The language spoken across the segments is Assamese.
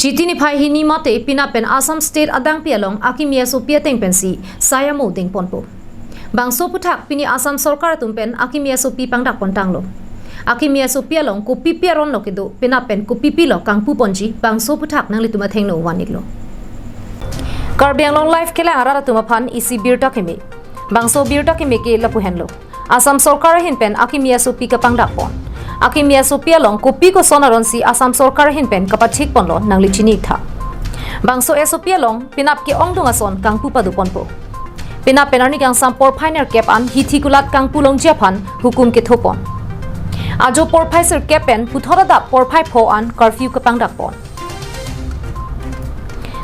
Chitini phai hi ni mate pinapen Assam state adang pialong akim SOP teng pensi sayamo ding ponpo. Bangso puthak pini Assam sarkar tumpen akim SOP pangdak pontanglo. Akim SOP along ko pipi aron lokido pinapen ko pipi lo kangpu ponji bangso puthak nangli tuma thengno waniklo. Karbi Anglong live kela arara tuma phan isi birta khemi. Bangso birta khemi ke lapu henlo. Assam sarkar hinpen akim SOP ka pangdak pon. Akim SOP along kopi ko sonaron si Assam sarkar hinpen kapachik ponlo nangli chini tha. Bangso SOP along pinap ke ongdung ason kangpu padu ponpo. Pinap penarni kang sampor phainer kep an hithikulat kangpu long jiaphan hukum ke thopon. Ajo porphai sir kepen puthora da porphai pho an curfew ka pangdak pon.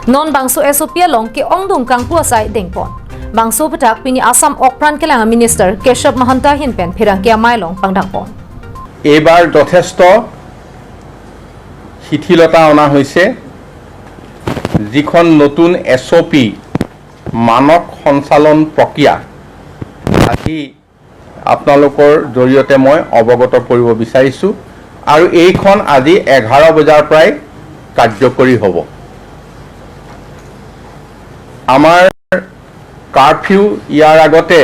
Non bangso SOP along ke ongdung kangpu asai dengpon. Bangso patak pini Assam okpran kelang minister Keshav Mahanta hinpen phirang ke amailong pangdak pon. এইবাৰ যথেষ্ট শিথিলতা অনা হৈছে। যিখন নতুন SOP মানক সঞ্চালন প্ৰক্ৰিয়া আজি আপোনালোকৰ জৰিয়তে মই অৱগত কৰিব বিচাৰিছোঁ আৰু এইখন আজি 11 বজাৰ পৰাই কাৰ্যকৰী হ'ব। আমাৰ কাৰফিউ ইয়াৰ আগতে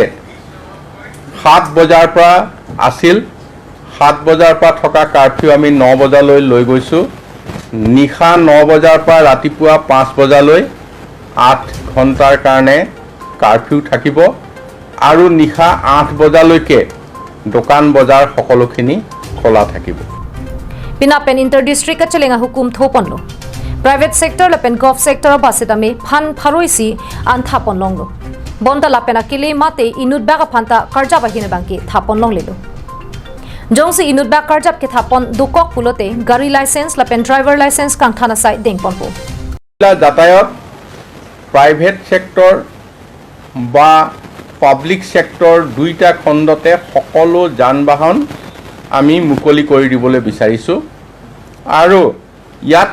7 বজাৰ পৰা আছিল। 7 বজাৰ পৰা থকা কাৰফিউ আমি 9 বজালৈ লৈ গৈছোঁ। নিশা 9 বজাৰ পৰা ৰাতিপুৱা 5 বজালৈ 8 ঘণ্টাৰ কাৰণে কাৰফিউ থাকিব আৰু নিশা 8 বজালৈকে দোকান বজাৰ সকলোখিনি খোলা থাকিব। Pinapen inter district ka chalenga hukum thoponlo. Private sector lapen gov sector basetame phan pharoisi an thapon longlo. Bonda lapen akile mate inut baga phanta karja bahine bangki thapon long lelo. Jongsi inut bag karjap ke thapon dukok pulote gari license lapen driver license kang thana sai dengponpo. যাতায়াত প্ৰাইভেট ছেক্টৰ বা পাব্লিক ছেক্টৰ দুইটা খণ্ডতে সকলো যান বাহন আমি মুকলি কৰি দিবলৈ বিচাৰিছোঁ আৰু ইয়াত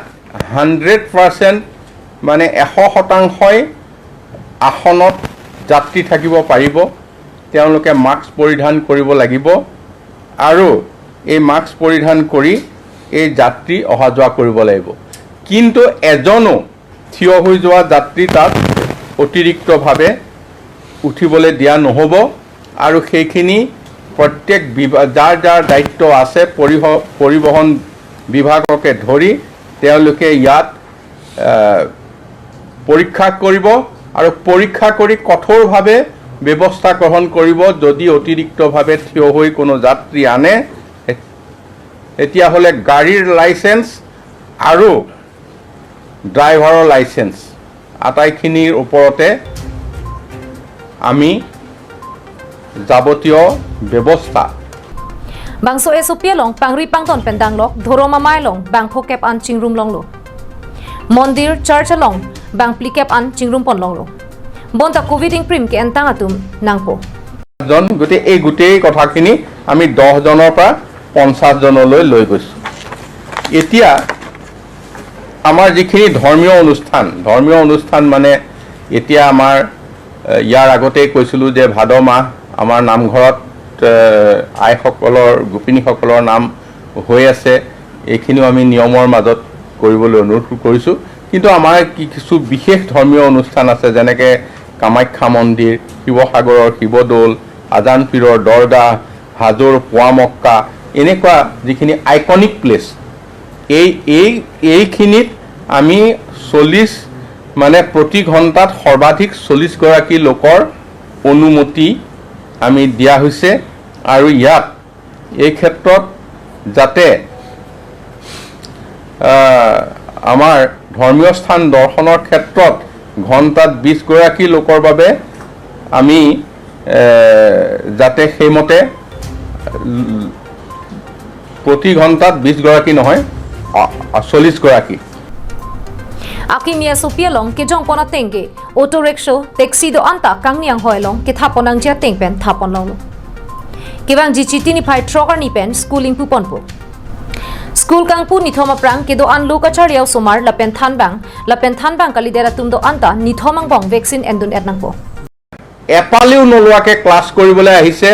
100% মানে 100 শতাংশই আসনত যাত্ৰী থাকিব পাৰিব। তেওঁলোকে মাস্ক পৰিধান কৰিব লাগিব আৰু এই মাস্ক পৰিধান কৰি এই যাত্ৰী অহা যোৱা কৰিব লাগিব। কিন্তু এজনো থিয় হৈ যোৱা যাত্ৰী তাত অতিৰিক্তভাৱে উঠিবলৈ দিয়া নহ'ব আৰু সেইখিনি প্ৰত্যেক বিভাগ যাৰ যাৰ দায়িত্ব আছে, পৰিবহণ বিভাগকে ধৰি তেওঁলোকে ইয়াত পৰীক্ষা কৰিব আৰু পৰীক্ষা কৰি কঠোৰভাৱে ব্যৱস্থা গ্ৰহণ কৰিব। যদি অতিৰিক্তভাৱে থিয় হৈ কোনো যাত্ৰী আনে, তেতিয়াহ'লে গাড়ীৰ লাইচেঞ্চ আৰু ড্ৰাইভাৰৰ লাইচেঞ্চ আটাইখিনিৰ ওপৰতে আমি যাৱতীয় ব্যৱস্থা Bangso SOP long pangri pangton pendang lok dhoroma mai long bangpho kep an chingrum long lo. Mondir church long bang plikep an chingrum pon long lo. Bonta covid ing prim ke entang atum nangpo. জন, গতিকে এই গোটেই কথাখিনি আমি 10জনৰ পৰা 50জনলৈ লৈ গৈছোঁ। এতিয়া আমাৰ যিখিনি ধৰ্মীয় অনুষ্ঠান, ধৰ্মীয় অনুষ্ঠান মানে এতিয়া আমাৰ ইয়াৰ আগতেই কৈছিলোঁ যে ভাদ মাহ আমাৰ নামঘৰত আইসকলৰ, গোপিনীসকলৰ নাম হৈ আছে। এইখিনিও আমি নিয়মৰ মাজত কৰিবলৈ অনুৰোধ কৰিছোঁ। কিন্তু আমাৰ কিছু বিশেষ ধৰ্মীয় অনুষ্ঠান আছে, যেনেকৈ কামাখ্যা মন্দিৰ, শিৱসাগৰৰ শিৱদৌল, আজান পীৰৰ দৰগাহ, হাজোৰ পোৱামক্কা, এনেকুৱা যিখিনি আইকনিক প্লেচ, এইখিনিত আমি 40 মানে প্ৰতি ঘণ্টাত সৰ্বাধিক 40গৰাকী লোকৰ অনুমতি আমি দিয়া হৈছে। আৰু ইয়াত এই ক্ষেত্ৰত যাতে আমাৰ ধৰ্মীয় স্থান দৰ্শনৰ ক্ষেত্ৰত ঘণ্টাত 20গৰাকী লোকৰ বাবে আমি যাতে সেইমতে প্ৰতি ঘণ্টাত 20গৰাকী নহয়, 40গৰাকী। Akim SOP long ke jong pona tengge auto rickshaw taxi do anta kangniang hoi long ke thapon ang jia tengpen thapon long lo. Kewang ji chitini phai trogar ni pen schooling pu ponpo. School kangpu nithoma prang ke do an lokachar yaw somar lapen thanbang lapen thanbang kalidera tum do anta nithomang bong vaccine endun etnangpo. এপালিও নোলোৱাকৈ ক্লাছ কৰিবলৈ আহিছে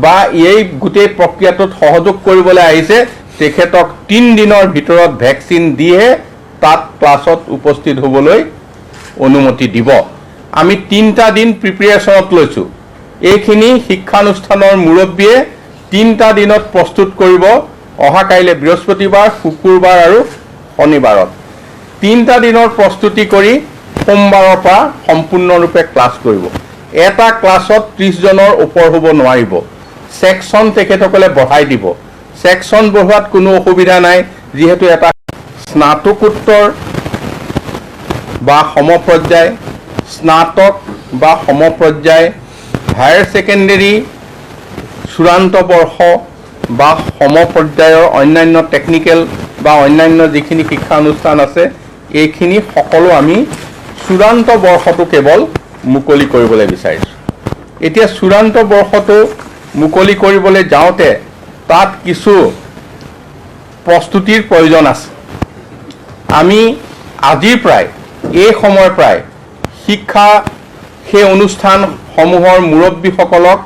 বা এই গোটেই প্ৰক্ৰিয়াটোত সহযোগ কৰিবলৈ আহিছে, তেখেতক 3 দিনৰ ভিতৰত ভেকচিন দিহে তাত ক্লাছত উপস্থিত হ'বলৈ অনুমতি দিব। আমি 3টা দিন প্ৰিপেৰেশ্যনত লৈছোঁ। এইখিনি শিক্ষানুষ্ঠানৰ মুৰব্বীয়ে 3টা দিনত প্ৰস্তুত কৰিব। অহা কাইলৈ বৃহস্পতিবাৰ, শুকুৰবাৰ আৰু শনিবাৰত 3টা দিনৰ প্ৰস্তুতি কৰি সোমবাৰৰ পৰা সম্পূৰ্ণৰূপে ক্লাছ কৰিব। এটা ক্লাছত 30 জনৰ ওপৰ হ'ব নোৱাৰিব। ছেকশ্যন তেখেতসকলে বঢ়াই দিব। ছেকশ্যন বঢ়োৱাত কোনো অসুবিধা নাই, যিহেতু এটা স্নাতকোত্তৰ বা সমপৰ্যায়, স্নাতক বা সমপৰ্যায়, হায়াৰ ছেকেণ্ডেৰী চূড়ান্ত বৰ্ষ বা সমপৰ্যায়ৰ অন্যান্য টেকনিকেল বা অন্যান্য যিখিনি শিক্ষানুষ্ঠান আছে, এইখিনি সকলো আমি চূড়ান্ত বৰ্ষটো কেৱল মুকলি কৰিবলৈ বিচাৰিছোঁ। এতিয়া চূড়ান্ত বৰ্ষটো মুকলি কৰিবলৈ যাওঁতে তাত কিছু প্ৰস্তুতিৰ প্ৰয়োজন আছে। আমি আজিৰ পৰাই, এই সময়ৰ পৰাই শিক্ষা সেই অনুষ্ঠানসমূহৰ মুৰব্বীসকলক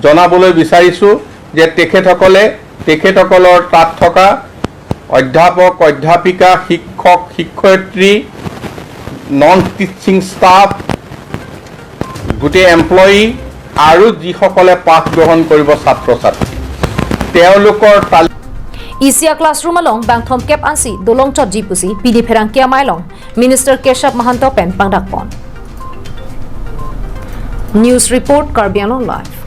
জনাবলৈ বিচাৰিছোঁ যে তেখেতসকলে তেখেতসকলৰ তাত থকা অধ্যাপক, অধ্যাপিকা, শিক্ষক, শিক্ষয়িত্ৰী, নন টিচিং ষ্টাফ, গোটেই এমপ্লয়ী আৰু যিসকলে পাঠ গ্ৰহণ কৰিব ছাত্ৰ ছাত্ৰী, তেওঁলোকৰ তালিকা Isia classroom along bang thom kep ansi dolong chot jipusi pini pherang kia mailong Minister Keshab Mahanto pen pangdak pon. News Report, Karbi Anglong Live.